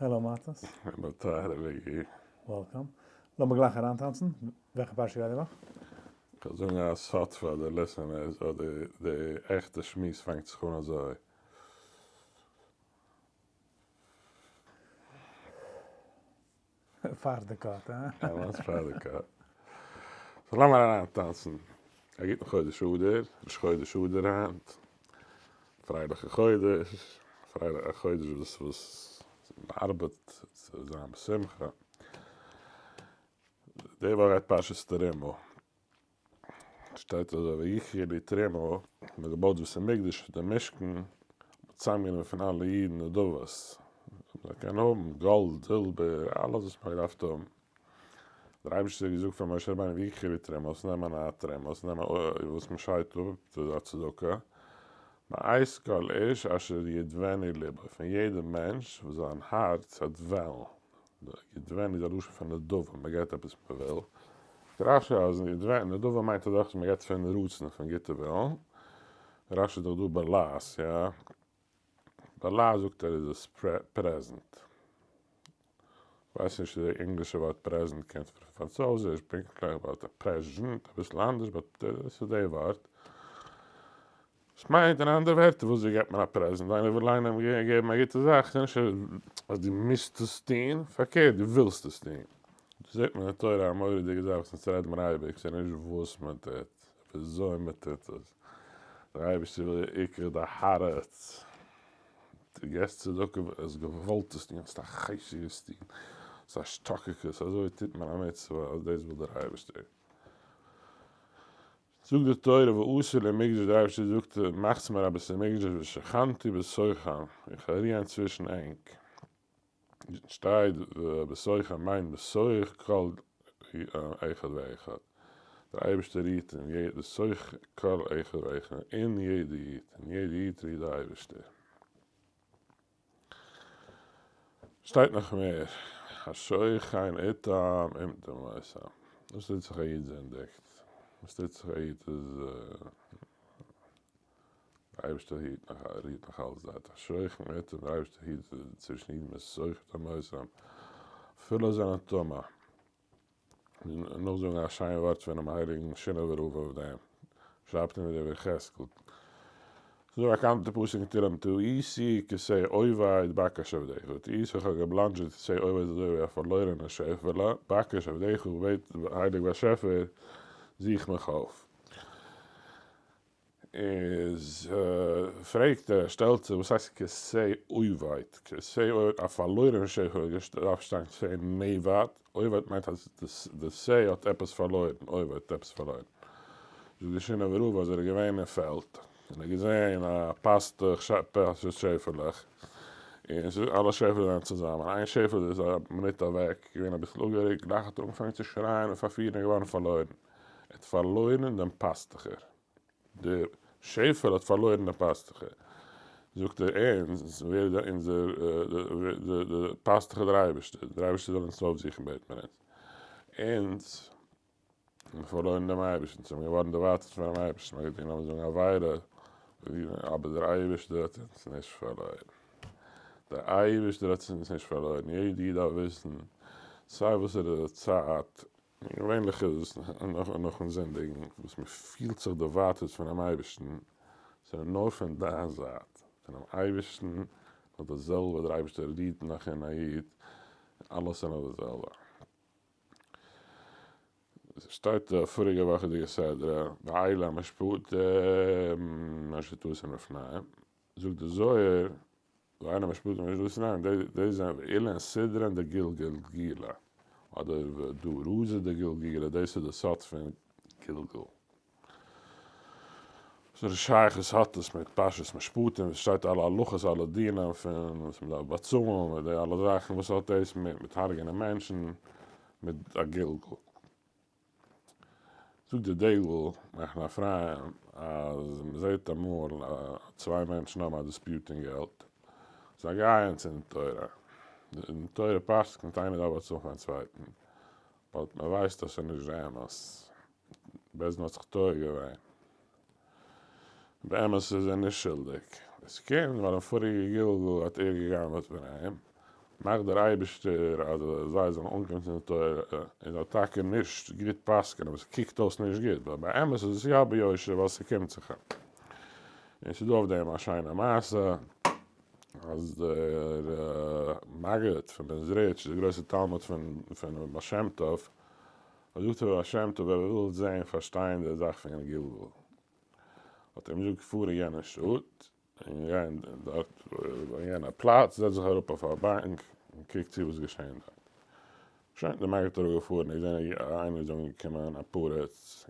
Hello מאטעס. Hello טייערע וויגי. Welcome. לאמיר גלייך אריינטאנצן. וועלכע פרשה גייט די וואך? כ'וועל זאגן א סוד פאר די listeners, אדער די עכטע שמועס פאנגט זיך אן אזוי. פאר די cut, הא? ממש פאר די cut. So לאמיר אריינטאנצן. א גוטן חודש אדר, ראש חודש אדר היינט. פרייליכע חודש, א חודש וואס וואס מ'ארבעט צו זיין בשמחה. די וואך גייט פרשת תרומה. שטייט אזוי ויקחו לי תרומה, מען האט געבויט בית המקדש, די משכן, מען האט צוזאמגענומען פון אלע אידן נדבות, מען קען האבן גאלד, זילבער, אלעס וואס מען האט געדארפט האבן, דער אייבערשטער האט געזאגט פאר משה רבינו ויקחו לי תרומה, זאלסט נעמען א תרומה, זאלסט נעמען וואס מען שיידט אפ, דאס איז א צדקה, מאת כל איש אשר ידבנו לבו, פון יעדע מענטש וואס זיין הארץ האט וועלן, ידבנו איז א לשון פון נדבה, מען געבט עפעס מען וויל. זאגט רשי אז נדבה מיינט אזאך וואס מען געבט פון רצון, פון גוטע ווילן. רשי איז דאך דא בלעז, יא? בלעז זאגט ער איז עס present. כ'ווייס נישט צו די ענגלישע ווארט present קומט פון פראנצויזיש פונקטליך, but present אביסל אנדערש, but דאס איז די ווארט. עס מיינט אין אנדערע ווערטער וואס ווי געבט מען א present? איינער וויל איינעם געבן א גוטע זאך, ס'איז נישט אז דו מוזט עס טון, פארקערט דו ווילסט עס טון. דא זעט מען אין תורה א מורא'דיגע זאך וואס אונז רעדן מיר אייביג, ס'איז נישט וואס מען טוט, וויאזוי מען טוט עס. דער אייבערשטער וויל עיקר די הארץ. דו געבסט צדקה ווייל האסט געוואלט עס טון, האסט א חשק עס טון, האסט א השתוקקות, אזוי טוט מען א מצוה, אז דאס וויל דער אייבערשטער. זאגט די תורה ועשו לי מקדש דער אייבערשטער זאגט מאכטס מיר א בית המקדש ושכנתי בתוכם איך וועל רוען צווישן ענק, שטייט בתוכם מיינט בתוך כל אחד ואחד, דער אייבערשטער רוהט אין יעדע בתוך כל אחד ואחד אין יעדע איד, אין יעדע איד רוהט דער אייבערשטער. שטייט נאך מער, השוכן איתם עמתם אותם, וואס טוט זיך א איד זינדיגט? וואס טוט זיך א איד איז דער אייבערשטער היט נאך רוהט נאך אלץ דארט, השוכן איתם, דער אייבערשטער היט צווישן אידן בתוך טומאתם, אפילו זענען טמא. נאכזאגן א שיין ווארט פונעם הייליגן שינאווער רב אויף דעם, שרייבט אים דער יחזקאל, ס'איז דא א באקאנטע פסוק אין תהלים תעיתי כשה אובד בקש עבדך, תעיתי איך האב געבלאנדזשעט כשה אובד אזוי ווי א פארלוירענע שעפעלע, בקש עבדך בעט הייליג באשעפער זוך מיך אויף. איז פרעגט ער, שטעלט זיך, וואס הייסט כשה אובד? כשה אובד, א פארלוירענע שעפעלע האט געדארפט שטיין כשה נאבד, אובד מיינט אז די שה האט עפעס פארלוירן, אובד האט עפעס פארלוירן. זאגט דער שינאווער רב אז ער איז געווען אין פעלד, און ער האט געזען א פאסטוך פאשעט שעפעלעך, און אלע שעפעלעך זענען צוזאמען, איין שעפעלע איז א מינוט אוועק, געווען אביסל אפגערוקט, גלייך האט ער אנגעפאנגען צו שרייען און פארפירן און געווארן פארלוירן. ער האט פארלוירן דעם פאסטוכער. דער שעפער האט פארלוירן דעם פאסטוכער. זאגט ער אונז, ווער איז אונזער דער פאסטוכער? דער אייבערשטער. דער אייבערשטער זאל אונז אויפזוכן בעט מיר אונז. אונז האבן פארלוירן דעם אייבערשטן, אונז האבן געווארן דערווייטערט פונעם אייבערשטן, מ'האט געטון לאמיר זאגן עבירה, אבער דער אייבערשטער האט אונז נישט פארלוירן. דער אייבערשטער האט אונז נישט פארלוירן. יעדער איד דארף וויסן, סיי וואסערע צייט געווענליך איז עס נאכן זינדיגן וואס מען פילט זיך דערווייטערט פונעם אייבערשטן, ס'איז נאר פון דיין זייט, פונעם אייבערשטן נאך די זעלבע, דער אייבערשטער רוהט נאך אין א איד, אלעס איז נאך די זעלבע. שטייט די פאריגע וואכעדיגע סדרה, ואלה המשפטים אשר תשים לפניהם, זאגט די זוהר, ואלה המשפטים אשר תשים לפניהם, דאס זענען ואילן סדרן דגלגולא, אדער דא רזא דגלגולא, דאס איז די סוד פון גלגול. וואס שייכות האט עס מיט פרשת משפטים, וואס שטייט אלע הלכות אלע דינים פון וואס מען דארף באצאלן מיט די אלע זאכן, וואס האט דאס מיט הרג'נען מענטשן, מיט א גלגול? זאגט די דגל מחנה אפרים אז מען זעט אמאל אז צוויי מענטשן האבן א dispute אין געלט, זיי גייען צו דין תורה, די דין תורה פסק'נט איינער דארף באצאלן פארן צווייטן, but מען ווייסט אז ס'איז נישט די אמת, בית דין האט זיך טועה געווען, באמת איז ער נישט שולדיג, עס קומט ווייל אין פאריגע גלגול האט ער גע'גנב'עט פון אים. מאכט דער אייבערשטער אז זיי זאלן אנקומען צו די תורה און זאל טאקע נישט גוט פסק'נען וואס קוקט אויס נישט גוט, ווייל באמת איז עס יא ביושר ווייל ס'קומט זיך אים. און ס'איז דא אויף דעם א שיינע מעשה אז דער מגיד פון מעזריטש, דער גרויסער תלמיד פון בעל שם טוב, האט געזאגט פאר בעל שם טוב ער וויל זען פארשטיין די זאך פון גלגול, האט ער אים געזאגט פאר אין יענע שטאט און גיי דארט אין יענע פלאץ, זעץ זיך אראפ אויף א באנק און קוק צו וואס געשען דארט. שוין, דער מגיד האט אראפגעפארן און געזען אז איינער איז אנגעקומען, א פריץ,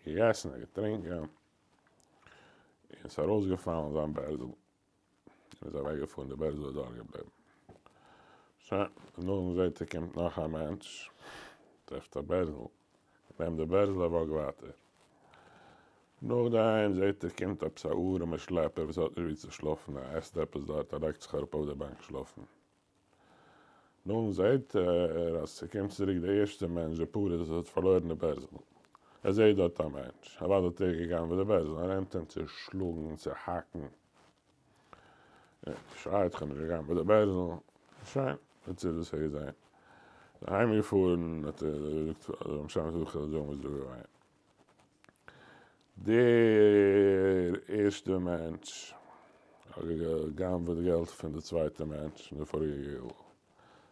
געגעסן און געטרינקען, און ס'איז ארויסגעפאלן זיין בערזל, און איז אוועקגעפארן, די בערזל איז דארט געבליבן. שוין, נאכדעם זעט ער קומט נאך א מענטש, טרעפט א בערזל, נעמט די בערזל ער walk ט ווייטער. נאכדעם זעט ער קומט עפעס א ארעמע שלעפער וואס האט נישט ווי צו שלאפן, ער עסט עפעס דארט, ער לייגט זיך אראפ אויף די באנק שלאפן. נאכדעם זעט ער אז ס'קומט צוריק די ערשטע מענטש, די פריץ וואס האט פארלוירן די בערזל. ער זעט דארט א מענטש, אוודאי האט ער גע'גנב'עט די בערזל, ער נעמט אים צו שלאגן און צו האקן. ער שרייט כ'האב נישט גע'גנב'עט די בערזל. שוין, דאס איז וואס ער האט געזען. איז אהיימגעפארן האט ער געזאגט פאר ר' משולם זאל זאגן וואס איז דא געווען. דער ערשטער מענטש האט גע'גנב'עט געלט פון די צווייטע מענטש אין די פאריגע גלגול.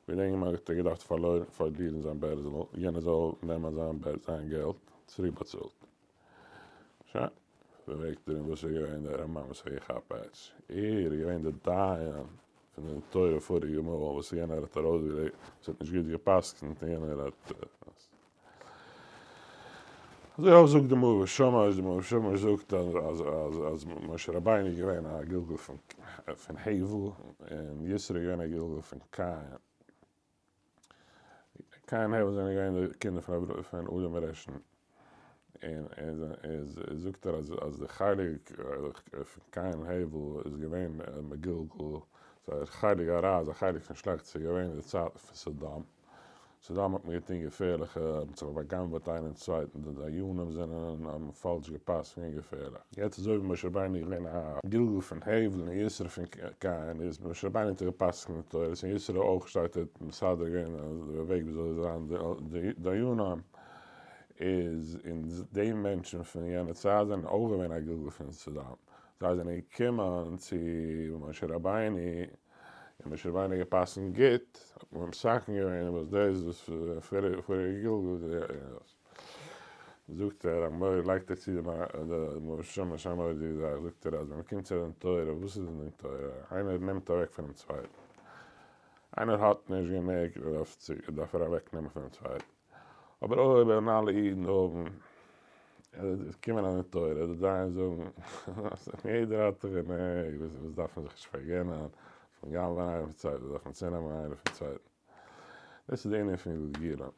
וועגן דעם האט ער געדארפט פארלירן זיין בערזל, יענער זאל נעמען זיין געלט, צוריק באצאלט. שוין, פרעגט ער אים וואס איז געווען דער רמב"ם וואס האט געכאפט פעטש? ער איז געווען דער דיין פון די תורה פאריגע מאל וואס יענער האט ארויסגעלייגט, וואס האט נישט גוט גע'פסק'נט און יענער האט. אזוי אויך זאגט די מאור ושמש, די מאור ושמש זאגט אז אז משה רבינו איז געווען א גלגול פון הבל, און יתרו איז געווען א גלגול פון קין. קין און הבל זענען געווען די קינדער פון אדם הראשון, און זאגט ער אז די חלק פון קין און הבל איז געווען מגולגל, זייער חלק הרע, זייער חלק פון שלעכטס איז געווען אין די צייטן פון סדום. סדום האט מען געטון געפערליכע, מ'האט זיך בא'גנב'עט איינער צווייטן, די דיינים זענען האבן פאלש גע'פסק'נט געווען געפערליך. יעצט אזוי ווי משה רבינו איז געווען א גלגול פון הבל און יתרו פון קין, איז משה רבינו האט ער גע'פסק'נט די תורות און יתרו אויך שטייט ער האט מסדר געווען די וועג ווי אזוי זיין די דיינים, איז און די מענטשן פון יענע צייט זענען אויך געווען א גלגול פון סדום, זיי זענען געקומען צו משה רבינו און משה רבינו געפסקנט גוט, האט מען מתקן געווען וואס דאס וואס פאריגע גלגול איז. זאגט ער, אמור לייגט ער צו די משמש א מורא'דיגע זאך, זאגט ער אז ווען מ'קומט צו דין תורה, וואס איז דין תורה? איינער נעמט אוועק פונעם צווייטן, איינער האט נישט גענוג דארף ער אוועק נעמען פונעם צווייטן, אבער אויב וועלן אלע אידן האבן, קומען א דין תורה, די דיין זאגן, יעדער האט דאך גענוג, וואס דארף מען זיך נישט פארגינען, פון גנב'ען איינער פון צווייטן, דארף מען צונעמען איינער פון צווייטן. דאס איז די ענין פון גלגולים.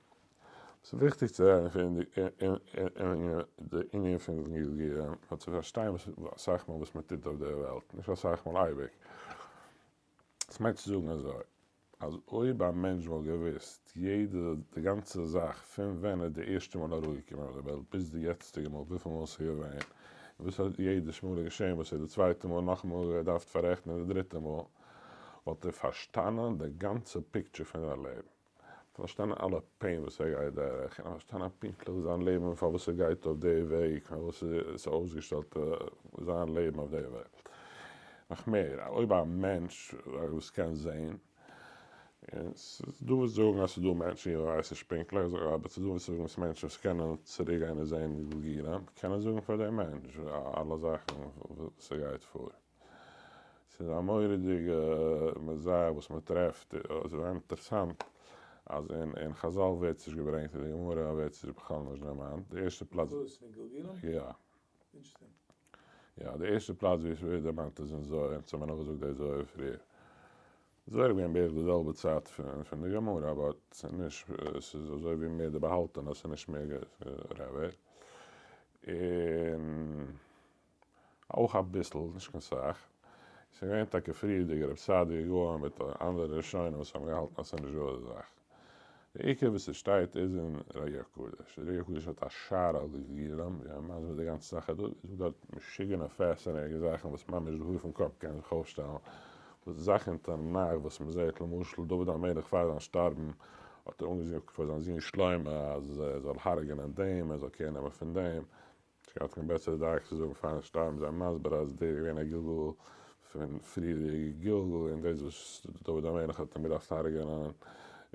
ס'איז וויכטיג צו רעדן פון די ענין פון גלגולים, פאר צו פארשטיין אסאך מאל וואס מען טוט אויף דער וועלט, נישט אסאך מאל, אייביג. עס מיינט צו זאגן אזוי, אז אויב א מענטש וואלט געוואוסט יעדע, די גאנצע זאך פון ווען ער איז די ערשטע מאל אראפגעקומען אויף די וועלט ביז די יעצטיגע מאל וויפיל מאל ס'איז געווען, און וואס האט יעדעס מאל געשען, וואס ער די צווייטע מאל נאכאמאל געדארפט פאררעכטן און די דריטע מאל, וואלט ער פארשטאנען די גאנצע picture פון זיין לעבן. פארשטאנען אלע pain וואס ער גייט דורך, און פארשטאנען פונקטליך זיין לעבן און פארוואס ער גייט אויף די וועג, פארוואס עס איז אויסגעשטעלט זיין לעבן אויף די וועג. נאך מער, אויב א מענטש וואס קען זען, און ס'איז דא וואס זאגן אז ס'איז דא מענטשן, איך ווייס נישט פונקטליך, אבער ס'איז דא וואס זאגן אז מענטשן וואס קענען צוריק גיין און זען גלגולים, קענען זאגן פאר דעם מענטש אלע זאכן וואס ס'גייט פאר. ס'איז א מורא'דיגע מזל וואס מען טרעפט, ס'איז אינטערסאנט אז אין חזל ווערט עס נישט געברענגט, אין די גמרא ווערט עס בכלל נישט דערמאנט, די ערשטע פלאץ. וואס? פון גלגולים? יא. Interesting. יא, די ערשטע פלאץ ווי עס ווערט דערמאנט איז אין זוהר, אונז האבן נאכגעזאגט די זוהר פריער. זוהר איז געווען בערך די זעלבע צייט פון די גמרא, אבער ס'איז נישט, ס'איז אזוי ווי מער די באהאלטענע, ס'איז נישט מער רעווער. און. אויך אביסל, נישט קיין סאך. ס'איז געווען טאקע פריערדיגע רב סעדיה גאון מיט אנדערע ראשונים וואס האבן געהאלטן אז ס'איז נישט דא אזא זאך. די עיקר וואס ס'שטייט איז אין רעיא קדוש. רעיא קדוש האט א שער על גלגולים, ווי ער מסביר די גאנצע זאך. ער זאגט דארט משוגענע fascinating זאכן וואס ממש די האר פון קאפ קען זיך אויפשטעלן. זאכן אין תנך וואס מען זעט, למשל דוד המלך פאר זיין שטארבן האט ער אנגעזאגט פאר זיין זון שלמה אז ער זאל הרג'נען דעם, ער זאל קעיר נעמען פון דעם, נישט געהאט קיין בעסערע דרך צו זאגן פארן שטארבן, זיי מסביר אז דער איז געווען א גלגול פון פריערדיגע גלגול און דאס וואס דוד המלך האט אים געדארפט הרג'נען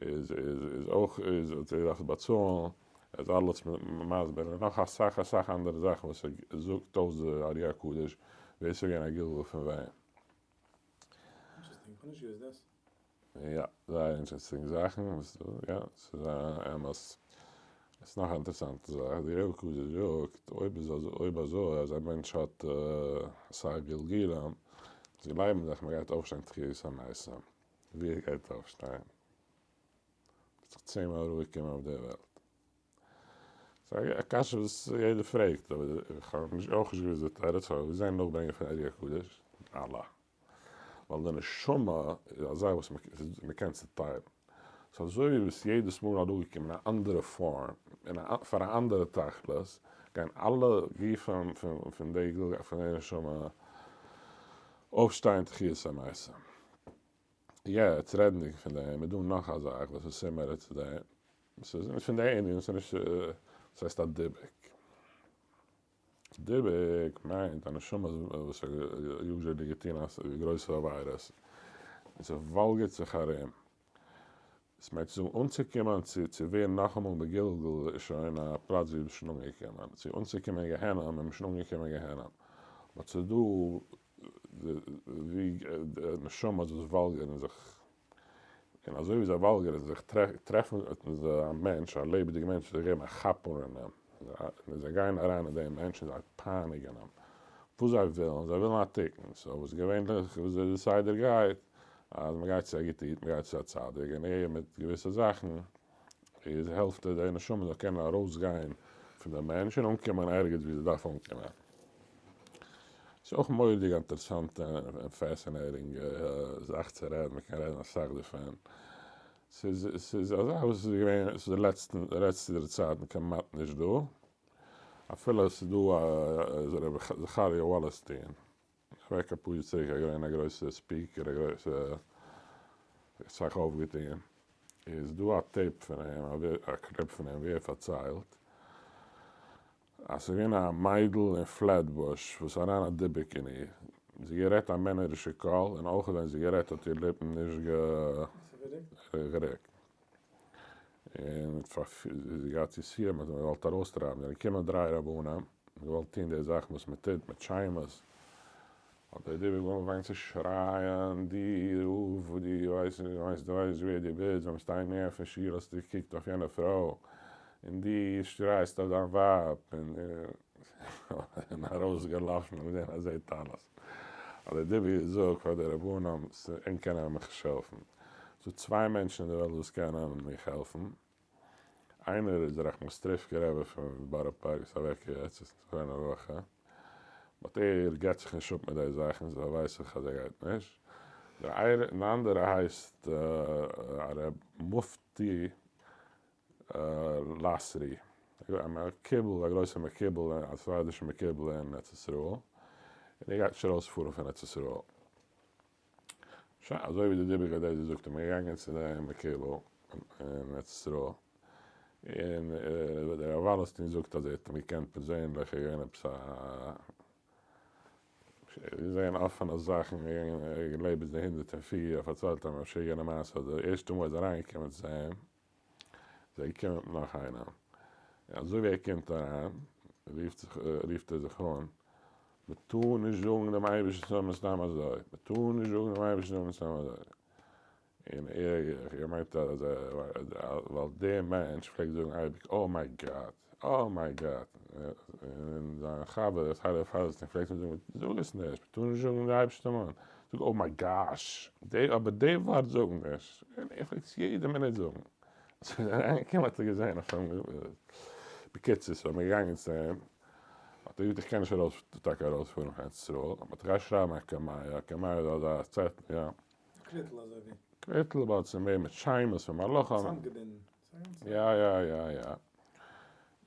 איז איז אויך איז האט ער געדארפט באצאלן, ער איז אלעס מסביר און נאך אסאך אסאך אנדערע זאכן וואס ער זאגט אויס די ארי הקדוש ווער ס'איז געווען א גלגול פון וועם. Interesting, כ'האב נישט געוואוסט דאס. יא, זייער interesting זאכן, יא, ס'איז א אמת. עס איז נאך א אינטערעסאנטע זאך, די ארי הקדוש זאגט, אויב איז אויב אזוי אז א מענטש האט אסאך גלגולים, זיי גלייבן זיך מען גייט אויפשטיין תחיית המתים, ווי ער גייט אויפשטיין? וועט זיך 10 מאל אראפקומען אויף דער וועלט. ס'איז א קשיא וואס יעדער פרעגט, אבער איך האב נישט אויך נישט געוואוסט די תירוץ, כ'האב געזען נאכברענגען פון ארי הקדוש, אלע. ווייל די נשמה איז א זאך וואס מ'קען צוטיילן. ס'איז אזוי ווי ביסט יעדעס מאל אראפגעקומען אין א אנדערע פארם, און פאר א אנדערע תכלית, גייען אלע גופים פון די גלגל פון די נשמה אויפשטיין תחיית המתים. יעצט רעדנדיג פון דעם איז דא נאך א זאך וואס איז similar צו דעם, ס'איז נישט פון די ענין, ס'איז נישט, ס'הייסט א דיבוק. דיבוק מיינט א נשמה וואס האט usually געטון א גרויסע עבירות און ס'וואלגערט זיך ארום. עס מיינט צו זאגן אנצוקומען צו צו ווערן נאכאמאל מגולגל איז שוין א פלאץ ווי ביסט שוין אנגעקומען, צו אנצוקומען אין גיהנום איז מען שוין אנגעקומען אין גיהנום, but ס'איז דא ווי נשמות וואס וואלגערן זיך, און אזוי ווי זיי וואלגערן זיך טרעפן זיי א מענטש, א לעבעדיגע מענטש, זיי געבן א כאפ אן אין אים, און זיי גייען אריין אין דעם מענטש און זיי פייניגן אים, וואס זיי ווילן, זיי ווילן א תיקון, so וואס געווענליך וויאזוי די סדר גייט, אז מען גייט צו א גוטע איד, מען גייט צו א צדיק, און ער מיט געוויסע זאכן איז העלפט ער די נשמה זאל קענען ארויסגיין פון די מענטש און אנקומען ערגעץ ווי זי דארף אנקומען. ס'איז אויך מורא'דיג אינטערעסאנטע און fascinating זאך צו רעדן, מען קען רעדן אסאך דערפון. ס'איז ס'איז א זאך וואס איז געווען, ס'איז די לעצטן לעצטערע צייטן כמעט נישט דא, אפילו ס'איז דא א רבי זכריה וואלערסטין, אוועק אפאר יאר צוריק איז געווען א גרויסע speaker א גרויסע אסאך אויפגעטוען, איז דא א tape פון אים א קליפ פון אים ווי ער פארציילט אז ס'איז געווען א מיידל אין פלעטבוש וואס איז אריין א דיבוק אין איר, זי גערעדט א מענערישע קול און אויך ווען זי גערעדט האט איר ליפן נישט גערוקט. און זי געהאט יסורים האט מען געוואלט ארויסטרייבן, זענען געקומען דריי רבנים און געוואלט טון די זאכן וואס מען טוט מיט שמות, האט דער דיבוק אנגעפאנגען צו שרייען, די רב, די ווייסט נישט, די ווייסט נישט ווער די ביסט, ווען ביסט אהיים פון שול האסטו געקוקט אויף יענע פרוי, און די שרייסט אויף דיין ווייב, און ארויסגעלאפן און געזען אז זעט אלעס. האט דער דיבוק געזאגט פאר די רבנים, ענק קענען מיך נישט העלפן, ס'דא צוויי מענטשן אין די וועלט וואס קענען מיך העלפן, איינער איז דער ראחמסטריווקער רבי פון בארא פארק איז אוועק יעצט, איז זכרונו לברכה, but ער געט זיך נישט אפ מיט די זאכן, so ווייס איך אז ער גייט נישט. דער אנדערע הייסט הרב מופטי לאסרי, א מקובל, א גרויסער מקובל, א ספרדישער מקובל אין ארץ ישראל, און ער גייט נישט ארויספארן פון ארץ ישראל. שוין, אזוי ווי די דיבוק האט דאס געזאגט איז מען געגאנגען צו דעם מקובל אין ארץ ישראל, און דער רב וואלערסטין זאגט אז ער האט אים געקענט פערזענליך, ער איז געווען עפעס א, געזען אפענע זאכן, ער האט געלעבט ביז די 104, ער פארציילט א משוגענע מעשה אז די ערשטע מאל ער איז אריינגעקומען צו אים, איז ער געקומען מיט נאך איינעם, און אזוי ווי ער קומט אריין, רופט ער זיך אן, מען טאר נישט זאגן דעם אייבערשטנ'ס נאמען סתם אזוי, מען טאר נישט זאגן דעם אייבערשטנ'ס נאמען סתם אזוי. און ער געמיינט אז ווייל דער מענטש פלעגט זאגן אייביג oh my God, oh my God, און זיין חבר הרב פאלעסטין פלעגט אים זאגן זאג עס נישט, מען טאר נישט זאגן די אייבערשטנ'ס נאמען, זאג oh my gosh, אבער די ווארט זאג נישט, און ער פלעגט עס יעדע מינוט זאגן, אז ער איז אריינגעקומען האט ער געזען אויף אים, בקיצור so מען איז געגאנגען צו אים, האט ער געזאגט איך קען נישט ארויס טאקע ארויספארן קיין ארץ ישראל, אבער איך גיי שרייבן א קמיע, א קמיע איז אזא צעטל יא. א קוויטל אזוי ווי. קוויטל but ס'איז מער מיט שמות און מלאכים. צוזאמגעבינדן. יא יא יא יא.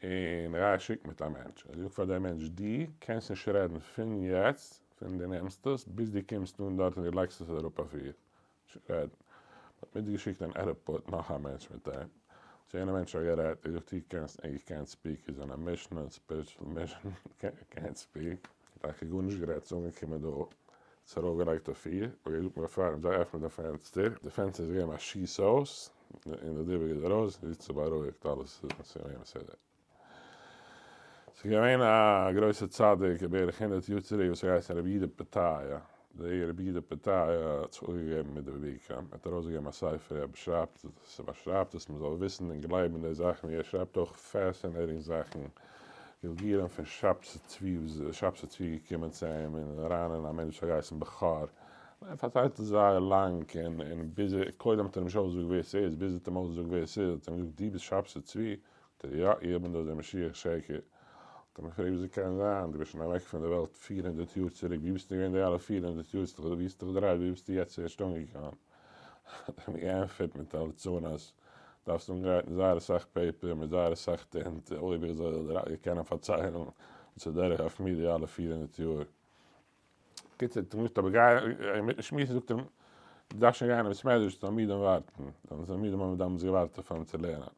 און גיי שיק מיט א מענטש. זאג פאר דעם מענטש דו קענסט נישט רעדן פון יעצט. פון דו נעמסט עס ביז דו קומסט אן דארט און דו לייגסט עס אראפ אויף איר. רעדן. מ'האט מיטגעשיקט אין עירפארט נאך א מענטש מיט אים. צו יענער מענטש האט גערעדט, ער זאגט he קענסט he can't speak, איז on a mission, on spiritual mission, קענט ספיק. טאקע גארנישט גערעדט, ס'איז אנגעקומען דא, עס ארויפגעלייגט אויף איר, און געזאגט מיר פארן זיי עפענען די פענסטער, די פענסטער איז געווען א שיס אויס, און די דיבוק איז ארויס, זי האט זיך בארואיגט, אלעס איז געווען בסדר. ס'איז געווען א גרויסע צדיק בערך 100 יאר צוריק וואס האט געהייסן רבי יהודה פתיה, דער רבי יהודה פתיה האט זיך אפגעגעבן מיט דביקה, ער האט ארויסגעגעבן א ספר, ער באשרייבט עס, ער באשרייבט עס מען זאל וויסן און גלייבן די זאכן, ווי ער שרייבט אויך fascinating זאכן, גלגולים פון שבתי צבי וואס איז שבתי צבי געקומען צו אים און אריין אין א מענטש וואס האט געהייסן בכור, ער פארציילט עס זייער לאנג און און ביז ער, קודם האט ער אים נישט אויסגעזאגט ווער ס'איז, ביז ער האט אים אויסגעזאגט ווער ס'איז האט ער אים געזאגט דו ביסט שבתי צבי? זאגט ער, יא, איך בין דאס דער משיח שקר. האט ער מיך געפרעגט, וויאזוי קען זיין, דו ביסט שוין אוועק פון דער וועלט 400 יאר צוריק, וואו ביסטו געווען די אלע 400 יאר, וואו האסטו דיך געדרייט, וואו ביסטו יעצט ערשט אנגעקומען? האט ער מיר געענטפערט מיט א ליצנות, דארפסט אנגרייטן זייער אסאך paper מיט זייער אסאך טינט, אויב איך זאל דיר קענען פארציילן וואס איז דורך אויף מיר די אלע 400 יאר. קיצור, האט ער געזאגט, אבער גיי אינמיטן שמועסן, זאגט ער אים, דו דארפסט שוין גיין אין בית מדרש, תלמידים ווארטן, דיינע תלמידים האבן דאמאלס געווארט אויף אים צו לערנען.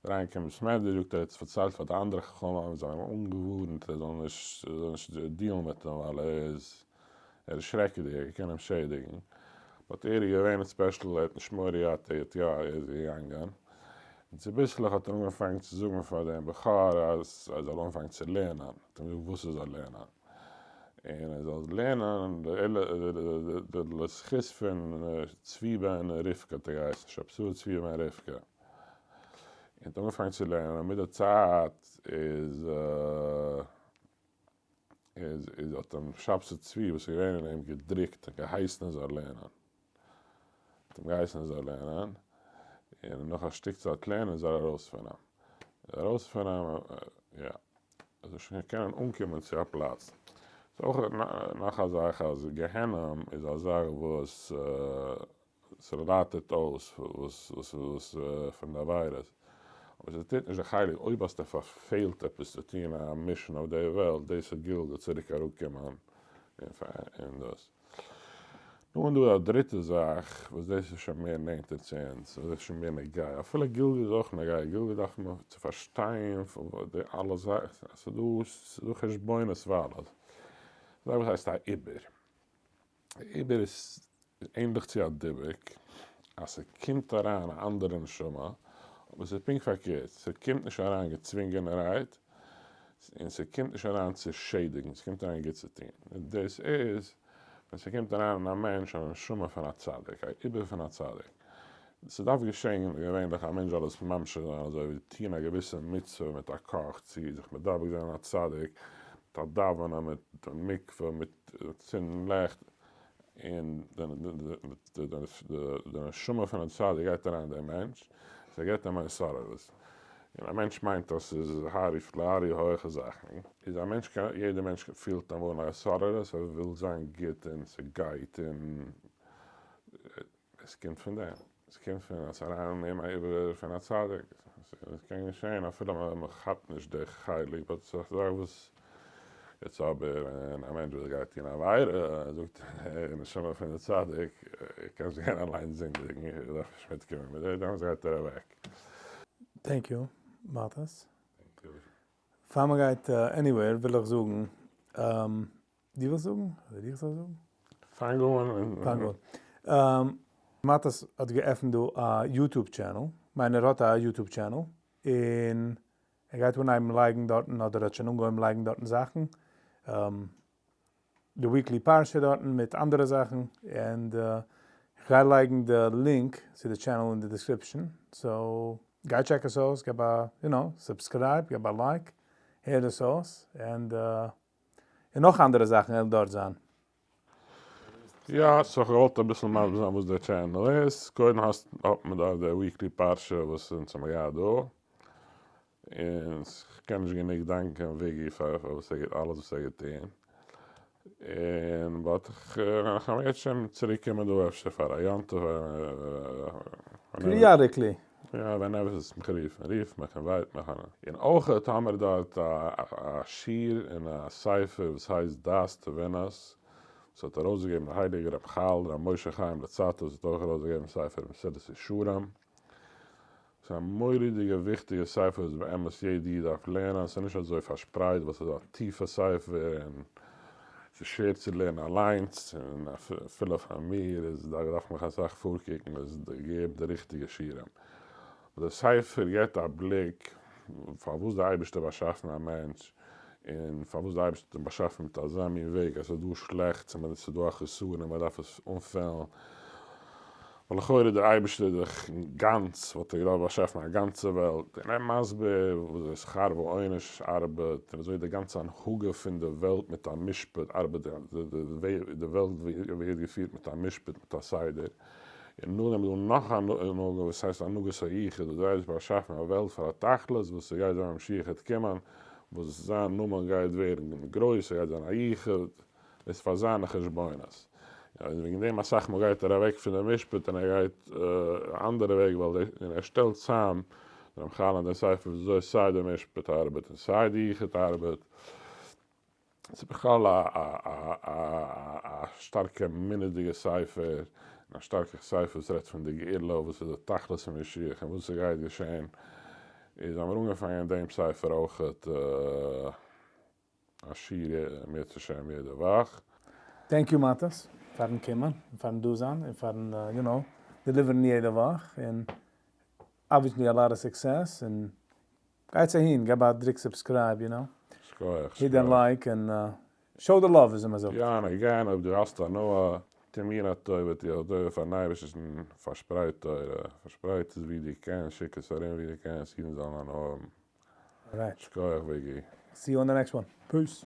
איז אריינגעקומען אין בית מדרש, זאגט ער, ער האט עס פארציילט פאר די אנדערע חכמים, זיי האבן אים אנגעווארנט ער זאל נישט ער זאל נישט deal ן מיט אים, ווייל ער איז ער איז שרעקעדיג, ער קען אים שעדיגן. but ער איז געווען special, ער האט נישט מורא געהאט, ער האט יא, ער איז געגאנגען. און צוביסלעך האט ער אנגעפאנגען צו זאגן פאר דעם בחור אז ער זאל אנפאנגען צו לערנען, האט אים געזאגט וואס ער זאל לערנען. און ער זאל לערנען די לזכות פון צבי בן רבקה האט ער געהייסן, שבתאי צבי בן רבקה, און האט אנגעפאנגען צו לערנען, און מיט די צייט איז איז האט אים שבתאי צבי וואס איז געווען אין אים געדרוקט און געהייסן ער זאל לערנען, האט אים געהייסן ער זאל לערנען, און נאך א שטיק צייט לערנען איז ער ארויס פון אים, איז ארויס פון אים, יא. ער זאל שוין קענען אנקומען צו א פלאץ. ס'איז אויך נאך א זאך אז גיהנום איז א זאך וואס ס'רייטעט אויס וואס פון די עבירות, אבער ס'טוט נישט די חלק אויב האסטו פארפעלט עפעס צו טון א mission אויף די וועלט, דאס איז גלגול צוריק אראפקומען און דאס. נו און דא א דריטע זאך וואס דאס איז שוין מער נענטער צו אונז, דאס איז שוין מער נוגע, אפילו גלגול איז אויך נוגע, גלגול דארף מען צו פארשטיין די אלע זאכן, ס'איז דא ס'איז דא חשבונות פאר אלעס, זאך וואס הייסט א עיבור, א עיבור איז ענליך צו א דיבוק, אז ס'קומט אריין א אנדערע נשמה, אבער ס'איז פונקט פארקערט, ס'קומט נישט אריין געצווינגענערהייט, און ס'קומט נישט אריין צו שעדיגן, ס'קומט אריין גוט צו טון, און דאס איז ווען ס'קומט אריין אין א מענטש א נשמה פון א צדיק, א עיבור פון א צדיק. ס'דארף געשען געווענליך א מענטש זאל עס ממשיך זיין אזוי ווי טון א געוויסע מצוה מיט א קאך, צו זיך מדבק זיין אין א צדיק, מיט א דאווענען, מיט מקווה, מיט צינדן לעכט, און די נשמה פונעם צדיק גייט אריין אין דעם מענטש, ס'געבט אים א התעוררות. און א מענטש מיינט אז ס'איז הארי פלארי הויכע זאכן, איז א מענטש קען, יעדער מענטש פילט אמאל א התעוררות, ער וויל זיין גוט און ס'גייט און עס קומט פון דעם, עס קומט פון אז אריין נעמען א עיבור פון א צדיק, עס קען געשען אפילו מען כאפט נישט די חלק, but ס'איז א זאך וואס יעצט אבער ווען א מענטש וואס גייט טון עבירה, זאגט ער נשמה פון די צדיק, איך קען זיך גיין אליינס זינדיגן, איך דארף נישט מיטקומען מיט דיר, דעמאלטס גייט ער אוועק. Thank you מאטעס. פאר מען גייט anywhere וויל איך זאגן, דו ווילסט זאגן אדער איך זאל זאגן? פאנג אן. פאנג אן. מאטעס האט געעפנט דא א YouTube channel, מיין ער האט א YouTube channel, און ער גייט אנהייבן לייגן דארטן, אדער האט שוין אנגעהויבן לייגן דארטן זאכן, די weekly פרשה דארטן מיט אנדערע זאכן, און איך גיי לייגן די link צו די channel אין די description, so גיי check עס אויס, געב א, you know, subscribe, געב א like, הער עס אויס, און נאך אנדערע זאכן וועלן דארט זיין. יא, so כ'וואלט אביסל מסביר זיין וואס דער channel איז, קודם האסט האט מען דארט די weekly פרשה וואס אונז האמיר געהאט דא, און כ'קען נישט גענוג דאנקען וויגי פאר וואס ער אלעס וואס ער האט געטון, און but כ'וועל יעצט שוין צוריק קומען דא אפשר פאר א יום טוב. Periodically. יא, whenever ס'איז מיך רופן, רוף מיך, invite מיך. און אויך האמיר דארט א שיעור און א ספר וואס הייסט דעת תבונות. וואס האט ארויסגעגעבן דער הייליגער רמחל, ר' משה חיים לוצאטו וואס האט אויך ארויסגעגעבן ספר מסילת ישרים. ס'איז א מורא'דיגע וויכטיגע ספר וואס באמת יעדע איד דארף לערנען, ס'איז נישט אזוי פארשפרייט ווייל ס'איז א טיפע ספר און ס'איז שווער צו לערנען אליינס, און אפילו פאר מיר איז דארף מען אסאך פארקוקן עס געבן די ריכטיגע שיעורים. אבער די ספר געבט א בליק פארוואס די אייבערשטער באשאפן א מענטש, און פארוואס די אייבערשטער האט אים באשאפן מיט אזא מין וועג אז ס'איז דא שלעכטס און ס'איז דא א חסרון און מ'דארף עס אנפילן, ווייל לכאורה דער אייבערשטער איז דאך גאנץ, וואלט ער געדארפט באשאפן א גאנצע וועלט, און ער מסביר וויאזוי שכר ועונש ארבעט, און וויאזוי די גאנצע הנהגה פון די וועלט מיט א משפט ארבעט, די וועלט ווערט געפירט מיט א משפט מיט א סדר, און נאכדעם איז דא נאך א הנהגה וואס הייסט הנהגת היחוד, וואס דער אייבערשטער באשאפן א וועלט פאר א תכלית, וואס ס'גייט זיין ווען משיח העט קומען, וואס זיין נאמען גייט ווערן גרויס, ס'גייט זיין א יחוד. איז פאר זיינע חשבונות. און וועגן דעם אסאך מאל גייט ער אוועק פון די משפט און ער גייט א אנדערע וועג ווייל און ער שטעלט צאם די רמחל און די ספר ווי אזוי סיי די משפט ארבעט און סיי די יחוד ארבעט. ס'איז בכלל א א א א שטארקע אמונה'דיגע ספר און א שטארקע ספר וואס רעדט פון די גאולה וואס איז די תכלית פון משיח און וואס ס'גייט געשען. איז האמיר אנגעפאנגען דעם ספר אויכעט. א שיעור אם ירצה השם יעדע וואך. Thank you מאטעס פארן קומען און פארן דא זיין און פארן you know deliver ן יעדע וואך און obviously a lot of success און גייטס אהין געב א דריק subscribe you know שכוח hit the like און show the love וויאזוי מען זאגט. יא און again אויב דו האסט הנאה טו מיר א טובה טו א טובה פארן אייבערשטן פארשפרייט תורה פארשפרייט עס ווי דו קענסט שיק עס ארום ווי דו קענסט אידן זאלן הנאה האבן. Alright. שכוח וויגי. See you on the next one. Peace.